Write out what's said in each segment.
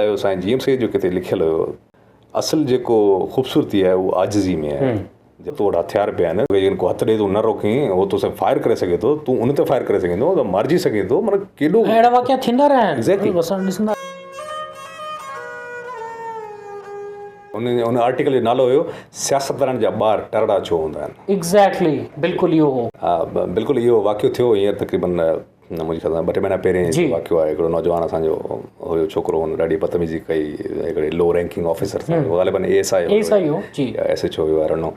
آيو سائين جي ايم سيد جو ڪٿي لکيل هيو اصل جيڪو خوبصورتي آهي اهو عاجزي ۾ آهي جي تو وٽ هٿيار پيا آهن جيڪڏهن ڪو هٿ ڏئي تون نه روڪين هو تو سان فائر ڪري سگهي ٿو تون ان تي فائر ڪري سگهين ٿو ته مارجي سگهين ٿو معنيٰ ڪيڏو اهڙا واقعا ٿيندا رهيا آهن Exactly. اسان ڏسندا ان ان آرٽيڪل جو نالو هيو سياستدانن جا ٻار ٽرڙا ڇو هوندا آهن. ايگزيڪٽلي بلڪل اهو هو. ها بلڪل اهو واقعو ٿيو هينئر تقريبن نه منهنجي خيال سان ٻه ٽي مهينا پهرين جو واقعو آهي هڪڙو نوجوان اسان جو هيو ڇوڪرو هن ڏاڍي بدتميزي ڪئي هڪڙي لو رينڪنگ آفيسر سان غالبن اي ايس I S I هو جي يا S H O have I know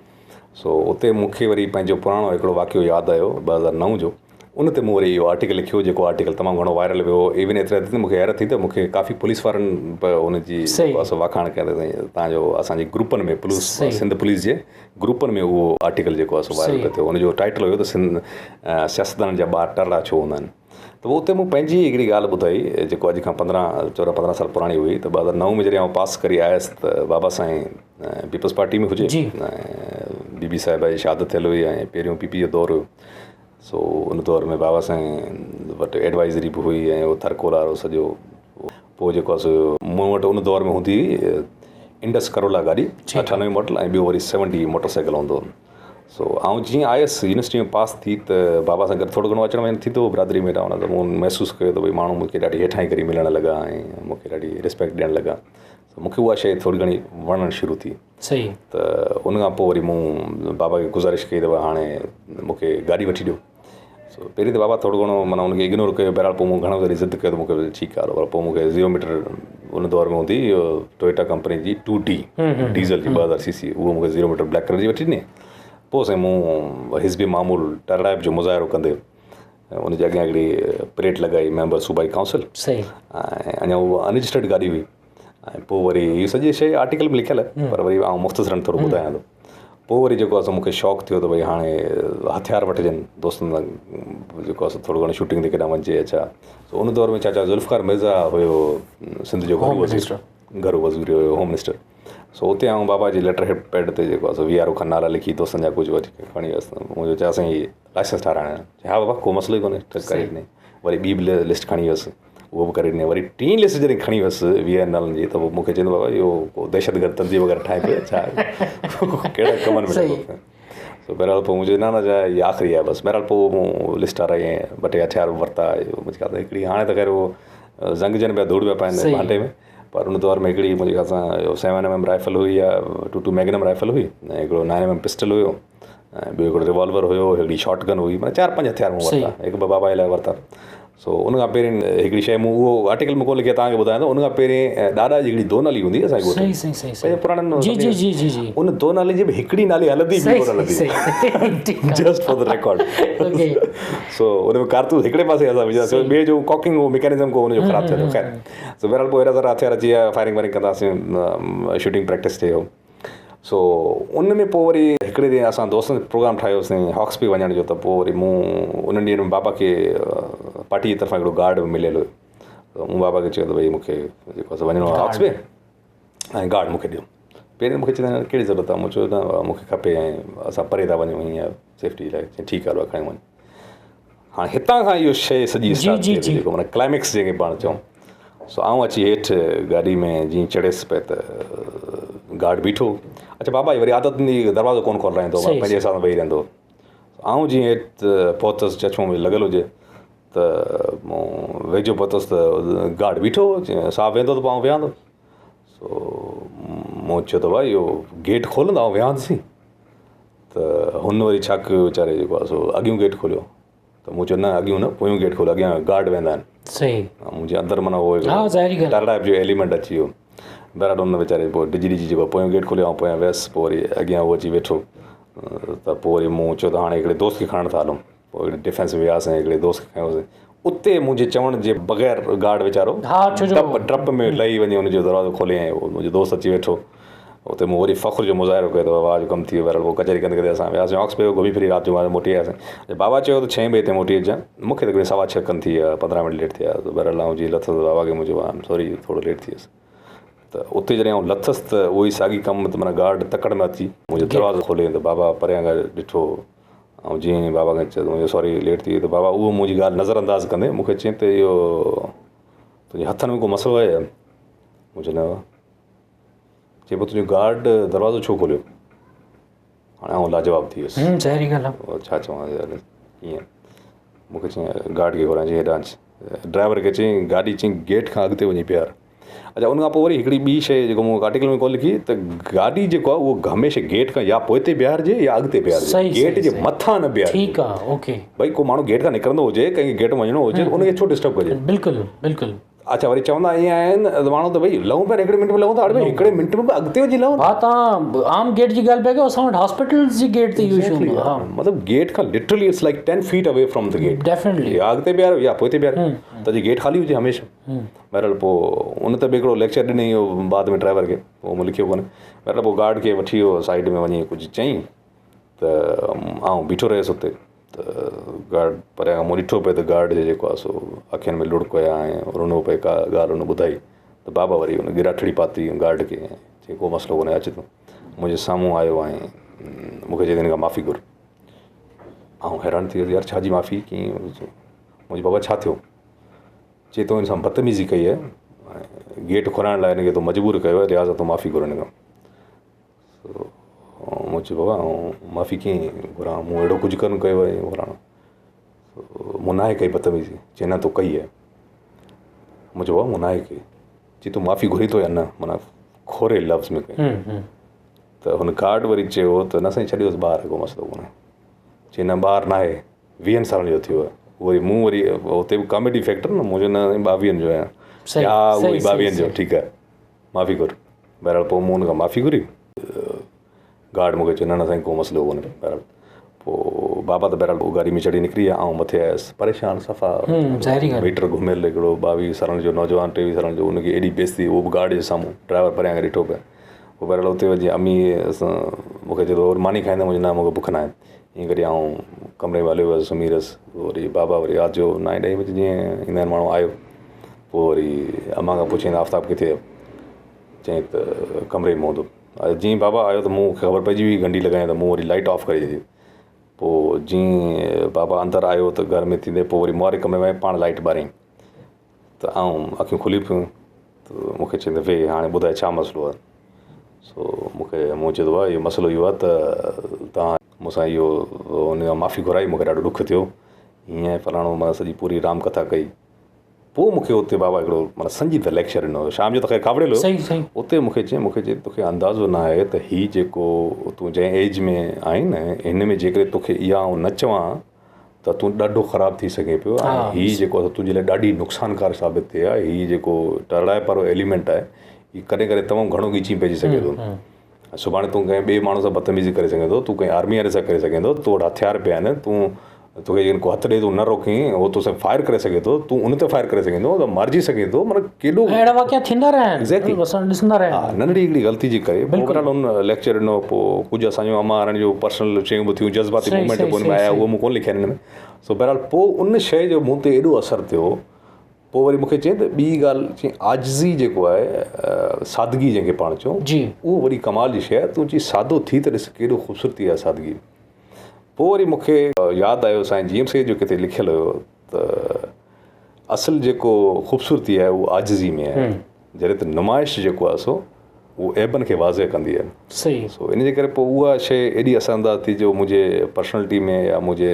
سو اتي مون کي وري پنهنجو پراڻو هڪڙو واقعو ياد آيو 2009 جو ان تي مون وري اهو آرٽيڪل لکيو جيڪو آرٽيڪل تمام گهڻو وائرل ويو ايون ايتري حد تائين مون کي حيرت ٿي ته مون کي ڪافي پوليس وارن به ان جي واکاڻ ڪيا ته سائين تان جو اسان جي گروپن ۾ پوليس سنڌ پوليس جي گروپن ۾ اهو آرٽيڪل جيڪو آهي سو وائرل پيو ٿيو ان جو ٽائيٽل هيو ته سنڌ سياستدانن جا ٻار ٽرڙا ڇو هوندا آهن ته پوء اتي مون پنهنجي هڪڙي ڳالهه ٻڌائي جيڪو اڄ کان 15 14 15 سال پراڻي هئي ته 2009 ۾ جڏهن آئون پاس ڪري آيس ته بابا سائين پيپلز پارٽي ۾ هجي ۽ بي بي صاحبه جي شهادت ٿيل هئي ۽ پهريون پي پي جو دور هيو سو ان دور ۾ بابا سائين وٽ ايڊوائزري به هئي ۽ اهو ٿرڪول وارو سڄو پوء جيڪو آهي سو مون وٽ ان دور ۾ هوندي هئي انڊس ڪرولا گاڏي 98 ماڊل ۽ ٻيو وري 70 موٽر سائيڪل هوندو هو سو آئون جيئن آيس يونيورسٽي ۾ پاس ٿي ته بابا سان گڏ ٿورو گهڻو اچڻ وڃڻ ٿيندو هو برادري ۾ ته مون محسوس ڪيو ته ڀئي ماڻهو مون کي ڏاڍي هيٺاهين ڪري ملڻ لڳا ۽ مون کي ڏاڍي رسپيڪٽ ڏيڻ لڳا ته مون کي اها شيء ٿوري گهڻي وڻڻ شروع ٿي صحيح ته ان کان پوء وري مون بابا کي گذارش ڪئي ته هاڻي مون کي گاڏي وٺي ڏيو سو پهرين ته بابا ٿورو گهڻو معنيٰ ان کي اگنور ڪيو بهرحال پوء مون گهڻو وري ضد ڪيو ته مون کي ٺيڪ آهي پر پوء مون کي زيرو ميٽر ان دور ۾ هوندي هئي ٽويوٽا ڪمپني جي ٽو ڊي ڊيزل جي 2000 سي سي اهو مون کي زيرو ميٽر بليڪ ڪلر جي وٺي ڏني پوء سائين مون حزب معمول ٽرڙائپ جو مظاهرو ڪندي ان جي اڳيان هڪڙي پريڊ لڳائي ميمبر صوبائي ڪائونسل صحيح ۽ اڃا اها انرجسٽرڊ گاڏي هئي ۽ پوء وري هي سڄي شيء آرٽيڪل ۾ لکيل آهي پر وري آئون مختصرن ٿورو ٻڌايان ٿو پوء وري جيڪو آهي سو مون کي شوق ٿيو ته ڀئي هاڻي هٿيار وٺجن دوستن سان جيڪو آهي سو ٿورو گهڻو شوٽنگ تي ڪيڏانهن وڃجي يا ڇا سو ان دور ۾ چاچا ذوالفقار مرزا هيو سنڌ جو گهرو وزير گهرو وزير هيو هوم منسٽر سو اتي آئون بابا جي ليٽر هيڊ پيڊ تي جيڪو آهي سو وي آر او کان نالا لکي دوستن جا ڪجهه وٺي کڻي ويس مون چيو چاچا سائين هي لائسنس ٺاراهڻا آهن چيائين ها بابا ڪو مسئلو ئي ڪونهي ڪري ڏني وري ٻي به لسٽ کڻي ويس اهو به ڪري ڏني وري ٽين لسٽ جڏهن کڻي ويس 20 نالن جي ته پوء مون کي چوندو بابا اهو ڪو دهشتگرد تنظيم وغيره ٺاهي پيو ڇا ڪهڙا ڪمن ۾ لڳو پيو سو بهرحال پوء مون چيو نه نه جا هي آخري آهي بس بهرحال پوء مون لسٽ ٺاراهي ۽ ٻه ٽي هٿيار به ورتا منهنجي خيال سان هڪڙي هاڻي ته خير اهو زنگجن پيا ڌوڙ پيا پائن ڀانٽي ۾ پر ان دور ۾ هڪڙي منهنجي خيال سان سيون ايم ايم رائفل هئي يا ٽو ٽو ميگنم رائفل هئي ۽ هڪڙو نائن ايم ايم پسٽل هيو ۽ ٻيو هڪڙو ريوالور هيو هڪڙي شارٽ گن هئي معنيٰ چار پنج هٿيار مون ورتا هڪ ٻه بابا جي لاء ورتا سو ان کان پهرين هڪڙي شيء مون اهو آرٽيڪل مون ڪونه لکيو توهان کي ٻڌايان ٿو ان کان پهرين ڏاڏا جي هڪڙي دو نالي هوندي اسان جي ڳوٺ صحيح صحيح صحيح پنهنجي پراڻن جي جي جي جي جي ان دو نالي جي به هڪڙي نالي هلندي ٻي ڪونه هلندي just for the record okay so ان ۾ ڪارتوس هڪڙي پاسي اسان وجهنداسين ٻئي جو ڪاڪنگ هو ميڪانزم ڪو ان جو خراب ٿيل هو خير سو بهرحال پوء اهڙا سارا هٿيار اچي ويا فائرنگ وائرنگ ڪندا هئاسين شوٽنگ پريڪٽس ٿئي هو سو ان ۾ پوء وري هڪڙي ڏينهن اسان دوستن پروگرام ٺاهيوسين هاڪس بي وڃڻ جو ته پوء وري مون انهن ڏينهن ۾ بابا کي پارٽي جي طرفان هڪڙو گارڊ به مليل هيو ته مون بابا کي چيو ته ڀئي مون کي جيڪو آهي سو وڃڻو آهي هاڪس بي ۽ گارڊ مون کي ڏيو پهرين مون کي چوندا ڪهڙي ضرورت آهي مون چيو نه مون کي کپي ۽ اسان پري ٿا وڃون هيئن سيفٽي لاء چيائين ٺيڪ آهي هلو کڻي وڃ هاڻي هتان کان اهو شيء سڄي اسٽارٽ ٿئي ٿي جيڪو معنيٰ ڪلائميڪس جنهن کي پاڻ چئون سو آئون اچي هيٺ گاڏي ۾ جيئن چڙهيس پئي ته گارڊ بيٺو اڇا بابا جي وري عادت هوندي هئي دروازو ڪونه کولرائيندو هو پنهنجي حساب سان ويهي رهندو هو آئون جيئن هيٺ پهتس چشمو منهنجو لڳل هجي ته مون ويجهو پهتس ته گارڊ بيٺو هو چيائين صاحب ويهندو ته پوء آئون ويهان ٿو سو مون چيو ته ڀائي اهو گيٽ کولندا آئون ويهان ٿي ته هن وري ڇا ڪيو ويچاري جيڪو آهي سو اڳيون گيٽ کوليو ته مون چيو نه اڳيون نه پويون گيٽ کوليو اڳيان گارڊ ويندا آهن صحيح منهنجي اندر معنيٰ اهو ها ظاهري ڳالهه ٽرڙائپ جو ايليمينٽ اچي ويو بهرحال هن ويچاري پوء ڊڄي ڊڄي جيڪو پويون گيٽ کوليو آئون پويان ويس پوء وري اڳيان هو اچي ويٺو ته پوء وري مون چيو ته هاڻي هڪڙي دوست کي کڻڻ ٿا هلون پوء هڪڙي ڊفينس ۾ وياسين هڪڙي دوست کي کنيوسين اتي منهنجي چوڻ جي بغير گارڊ ويچارو ها ڇو جو ٽپ ٽرپ ۾ لهي وڃي ان جو دروازو کولي ۽ منهنجو دوست اچي ويٺو اتي مون وري فخر جو مظاهرو ڪيو ته بابا اڄ ڪم ٿي ويو بهرحال پوء ڪچهري ڪندي ڪندي اسان وياسين آڪس بي گهمي ڦري رات جو موٽي آياسين بابا چيو ته ڇهين بجي تائين موٽي اچجان مون کي تقريبن سوا ڇهه کن ٿي ويا 15 منٽ ليٽ ٿي ويا بهرحال آئون جيئن لٿس بابا کي مون چيو I am sorry ٿورو ليٽ ٿي ويس ته اتي جڏهن آئون لٿس ته اهو ئي ساڳي ڪم ته معنيٰ گارڊ تڪڙ ۾ اچي منهنجو دروازو کولي ته بابا پريان کان ڏٺو آئون جيئن ئي بابا کي چيو ته منهنجو سوري ليٽ ٿي ويو ته بابا اهو منهنجي ڳالهه نظر انداز ڪندي مون کي چيائين ته اهو تنهنجي هٿن ۾ ڪو مسئلو آهي ڇا؟ مون چيو نه. چي پوء تنهنجو گارڊ دروازو ڇو کوليو؟ هاڻي آئون لاجواب ٿي ويس. ظاهري ڳالهه آهي. ڇا چوان يار ڪيئن مون کي چيائين گارڊ کي گهرائي چيائين هيڏانهن اچ. ڊرائيور کي چيائين گاڏي چيائين گيٽ کان اڳتي وڃي بيهار. اڇا ان کان پوء وري هڪڙي ٻي شيء جيڪو مون آرٽيڪل ۾ ڪونه لکي ته گاڏي جيڪو آهي اهو هميشه گيٽ کان يا پوئتي بيهارجي يا اڳتي بيهارجي گيٽ جي مٿان نه بيهارجي. ٺيڪ آهي اوڪي. ڀئي ڪو ماڻهو گيٽ کان نڪرندو هجي ڪنهن کي گيٽ ۾ وڃڻو هجي ته ان کي ڇو ڊسٽرب ڪجي. بلڪل بلڪل. اڇا وري چوندا ائين آهن ماڻهو ته ڀئي لهون پيا هڪڙي منٽ ۾ لهون ٿا اڙي ڀئي هڪڙي منٽ ۾ به اڳتي وڃي لهو. ها توهان عام گيٽ جي ڳالهه پيا ڪيو اسان وٽ هاسپيٽلز جي گيٽ تي اهو اشو هوندو آهي. مطلب گيٽ کان literally it's like 10 feet away from the gate. Definitely. يا اڳتي بيهاريو يا پوئتي بيهاريو ته جي گيٽ خالي هجي هميشه. بهرحال پوء ان ته به هڪڙو ليڪچر ڏنئي اهو بعد ۾ ڊرائيور کي اهو مون لکيو ڪونهي بهرحال پوء گارڊ کي وٺي ويو سائيڊ ۾ وڃي ڪجهه چيائين ته آئون بيٺو رهيس اتي ته گارڊ پريان کان مون ڏٺو پئي ته گارڊ جي جيڪو آهي سو اکين ۾ لڙڪ هيا ۽ رنو پئي ڪا ڳالهه هن ٻڌائي ته بابا وري هن ڳراٺڙي پاتي گارڊ کي چيائين ڪو مسئلو ڪونهي اچ تون منهنجي سامهون آيو ۽ مون کي چئي ته هن کان معافي گهر آئون حيران ٿي ويس يار ڇا جي معافي ڪيئن منهنجو بابا ڇا ٿيو چي تو هن سان بدتميزي ڪئي آهي ۽ گيٽ کولائڻ لاء هن کي تو مجبور ڪيو آهي لهٰذا تون معافي گهر هن کان سو مون چيو بابا آئون معافي ڪيئن گهران مون اهڙو ڪجهه ڪونه ڪيو آهي فلاڻو مون ناهي ڪئي بدتميزي چي نه تو ڪئي آهي مون چيو بابا مون ناهي ڪئي چي تون معافي گهرين ٿو يا نه معنيٰ کهري لفظ ۾ ڪئي ته هن گارڊ وري چيو ته نه سائين ڇڏيوس ٻار ڪو مسئلو ڪونهي چي نه ٻار ناهي ويهن سالن جو ٿيو آهي وري مون وري اتي به ڪاميڊي فيڪٽر نه مون چيو نه سائين ٻاويهن جو آهيان ها اهو ئي ٻاويهن جو ٺيڪ آهي معافي گهر بهرحال پوء مون هن کان معافي گهري گارڊ مون کي چيو نه نه سائين ڪو مسئلو ڪونهي بهرحال پوء بابا ته بهرحال پوء گاڏي ۾ چڙهي نڪري ويا آئون مٿي آيس پريشان صفا ميٽر گهميل هڪڙو ٻاويهه سالن جو نوجوان ٽيويهه سالن جو ان کي ايڏي بيعزتي اهو به گارڊ جي سامهون ڊرائيور پريان کان ڏٺو پئي پوء بهرحال اتي وڃي امي سان مون کي چئي ٿو ماني کائيندين مون چيو نه مون کي بک ناهي ائين ڪري آئون ڪمري ۾ هليو ويس سمهي رهيس وري بابا وري رات جو نائين ڏهين بجي جيئن ايندا آهن ماڻهو آيو پوء وري امان کان پڇيائين ته آفتاب ڪٿي آهي چيائين ته ڪمري ۾ هوندو جيئن بابا آيو ته مون کي خبر پئجي وئي گهنڊي لڳايائين ته مون وري لائيٽ آف ڪري ڇڏي پوء جيئن بابا اندر آيو ته گهر ۾ ٿيندي پوء وري مون واري ڪمري ۾ پاڻ لائيٽ ٻاريائين ته آئون اکيون کلي پيون ته مون کي چئي ته ويهه هاڻي ٻڌاء ڇا مسئلو آهي سو مون کي مون چيو ته بابا اهو مسئلو اهو آهي ته توهان مون سان اهو ان کان معافي گهرائي مون کي ڏاڍو ڏک ٿيو هيئن فلاڻو مان سڄي پوري رام ڪٿا ڪئي پوء مون کي اتي بابا هڪڙو معنيٰ سنجيده ليڪچر ڏنو شام جو ته خير ڪاوڙيل هو اتي مون کي چيائين مون کي چيائين توکي اندازو نه آهي ته هي جيڪو تون جنهن ايج ۾ آهين نه هن ۾ جيڪڏهن توکي اها آئون نه چوان ته تون ڏاڍو خراب ٿي سگهين پيو ۽ هي جيڪو آهي تنهنجي لاء ڏاڍي نقصانڪار ثابت ٿئي ها هي جيڪو ٽرڙائپ وارو ايليمينٽ آهي هي ڪڏهن ڪڏهن تمام گهڻو ڳچي ۾ پئجي سگهي ٿو سڀاڻي تون ڪنهن ٻئي ماڻهو سان بدتميزي ڪري سگهين ٿو تون ڪنهن آرمي واري سان ڪري سگهين ٿو تو وٽ هٿيار پيا آهن تون توکي جيڪڏهن ڪو هٿ ڏئي تون نه روڪين هو تو سان فائر ڪري سگهي ٿو تون ان تي فائر ڪري سگهين ٿو ته مارجي سگهين ٿو معنيٰ ڪيڏو اهڙا واقعا ٿيندا رهيا آهن ايگزيڪٽلي اسان ڏسندا رهيا آهيون ننڍڙي هڪڙي غلطي جي ڪري پوء بهرحال ان ليڪچر ڏنو پوء ڪجهه اسان جو امان وارن جو پرسنل شيون به ٿيون جذباتي مومينٽ به ان ۾ آيا اهو مون ڪونه لکيا آهن ان ۾ سو بهرحال پوء ان شيء جو مون تي ايڏو اثر ٿيو پوء وري مون کي چيائين ته ٻي ڳالهه چيائين عاجزي جيڪو آهي سادگي جنهن کي پاڻ چئون جي اهو وڏي ڪمال جي شيء آهي تون چي سادو ٿي ته ڏس ڪيڏو خوبصورتي آهي سادگي پوء وري مون کي ياد آيو سائين جي ايم سيد جو ڪٿي لکيل هيو ته اصل جيڪو خوبصورتي آهي اهو عاجزي ۾ آهي جڏهن ته نمائش جيڪو آهي سو اهو عيبن کي واضح ڪندي آهي. صحيح. سو ان جي ڪري پوء اها شيء ايڏي اثر انداز ٿي جو منهنجي پرسنالٽي ۾ يا منهنجي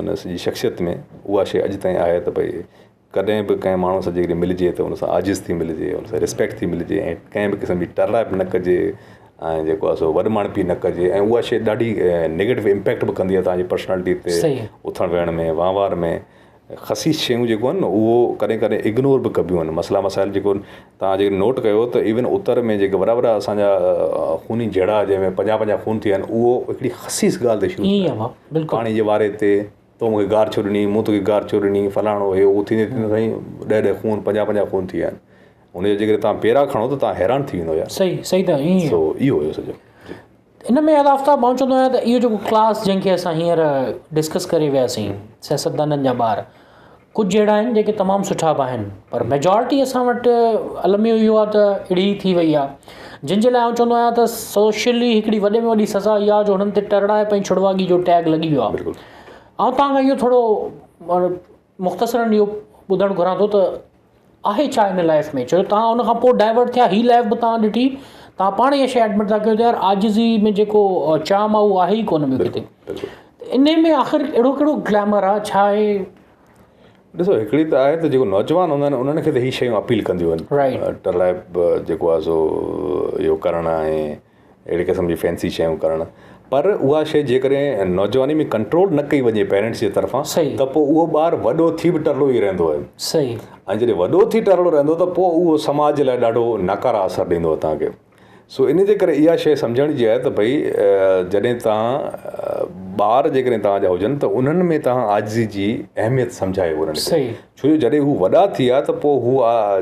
ان سڄي شخصيت ۾ اها شيء اڄ تائين آهي ته ڀئي ڪڏهن به ڪنهن ماڻهو سان جيڪڏهن ملجي ته ان سان عاجز ٿي ملجي ان سان ريسپيڪٽ ٿي ملجي ۽ ڪنهن به قسم جي ٽرڙائپ نه ڪجي ۽ جيڪو آهي سو وڏ ماڻهپي نه ڪجي ۽ اها شيء ڏاڍي نيگيٽو امپيڪٽ به ڪندي آهي توهان جي پرسنالٽي تي اٿڻ ويهڻ ۾ وهنوار ۾ خسيس شيون جيڪو آهن نه اهو ڪڏهن ڪڏهن اگنور به ڪبيون آهن مسئلا مسائل جيڪو توهان جيڪڏهن نوٽ ڪيو ته ايون اتر ۾ جيڪي وڏا وڏا اسان جا خوني جهيڙا جنهن ۾ پنجاهه پنجاهه خون ٿي ويا آهن اهو هڪڙي خسيس ڳالهه تي شروع ٿيندا آهن پاڻي جي واري تي تو مون کي گار ڇو ڏني مون توکي گار ڇو ڏني فلاڻو هي هو ٿيندي ٿيندي سائين ڏهه ڏهه خون پنجاهه پنجاهه خون ٿي ويا آهن ان جو جيڪڏهن توهان پيرا کڻو ته توهان حيران ٿي ويندو يار صحيح صحيح ته ائين سو اهو هيو سڄو ان ۾ ادا آفتاب مان چوندو آهيان ته اهو جيڪو ڪلاس جنهن کي اسان هينئر ڊسڪس ڪري وياسين سياستدانن جا ٻار ڪجهه اهڙا آهن جيڪي تمام سٺا به آهن پر ميجارٽي اسان وٽ الميو اهو آهي ته اهڙي ئي ٿي وئي آهي جن جي لاء آئون چوندو آهيان ته سوشلي هڪڙي وڏي ۾ وڏي سزا اها جو هنن تي ٽرڙائپ ۽ ڇڙواڳي جو ٽيگ لڳي ويو آهي آئون توهان کان اهو ٿورو مختصرن اهو ٻڌڻ گهران ٿو ته. آهي ڇا ان لائف ۾ ڇو جو توهان ان کان پوء ڊائيورٽ ٿيا هي لائف به توهان ڏٺي توهان پاڻ اها شيء ايڊمٽ ٿا ڪيو ته يار عاجزي ۾ جيڪو چارم آهي اهو آهي ئي ڪونه ٻيو ڪٿي ان ۾ آخر اهڙو ڪهڙو گليمر آهي ڇا آهي؟ ڏسو هڪڙي ته آهي ته جيڪو نوجوان هوندا آهن انهن کي ته هي شيون اپيل ڪنديون آهن ٽرڙائپ جيڪو آهي سو اهو ڪرڻ ۽ اهڙي قسم جي فينسي شيون ڪرڻ پر اها شي جيڪڏهن نوجواني ۾ ڪنٽرول نه ڪئي وڃي پيرنٽس جي طرفان ته پوء اهو ٻار وڏو ٿي به ٽرڙو ئي رهندو آهي صحيح ۽ جڏهن وڏو ٿي ٽرڙو رهندو ته پوء اهو سماج جي لاء ڏاڍو ناڪاره اثر ڏيندو آهي توهان کي سو ان جي ڪري اها شيء سمجهڻ جي آهي ته ڀئي جڏهن توهان ٻار جيڪڏهن توهان جا هجن ته انهن ۾ توهان عاجزي جي اهميت سمجهايو انهن کي ڇو جو جڏهن هو وڏا ٿي ويا ته پوء هو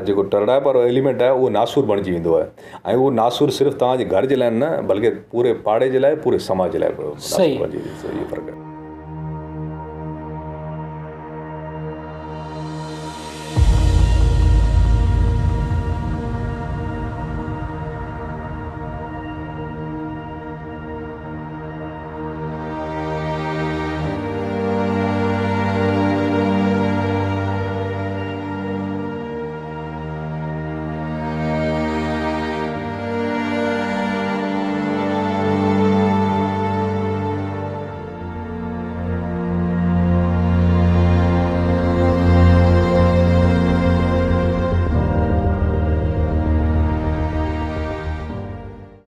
جيڪو ٽرڙائپ وارو ايليمينٽ آهي اهو ناسور بڻجي ويندو آهي ۽ اهو ناسور صرف توهان جي گهر جي لاء نه بلڪه پوري پاڙي جي لاء پوري سماج جي لاء ناسور بڻجي ويندو آهي. اهو فرق آهي.